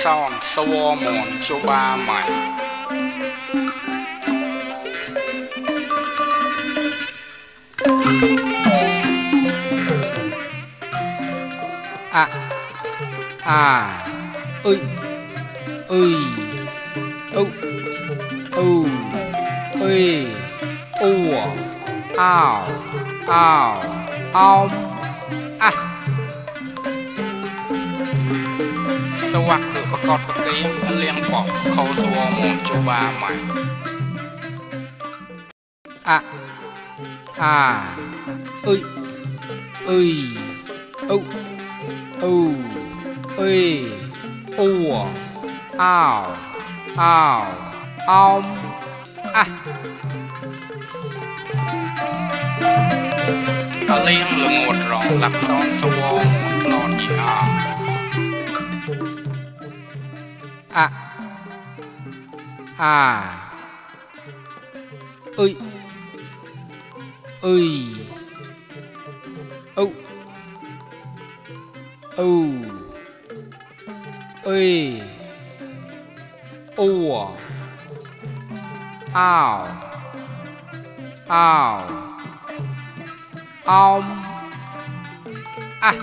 son sơ mòn cho ba mày à à ơi ơi ô ô ơi ô ao ao ao àสวัสดิ์คือประกอบประเกียเลี้ยงปอกเขาสวมงจูบาใหม่อะอ่าเอ้ยเอ้ยโอ้โอ้เอ้ยโอ้อ้าวอ้าวอ้อมอะตะเลี้ยงลงหมดรองหลักซ้อนสวมนอนยีอาà à ơi ơi ô ô ơi ô ao ao om à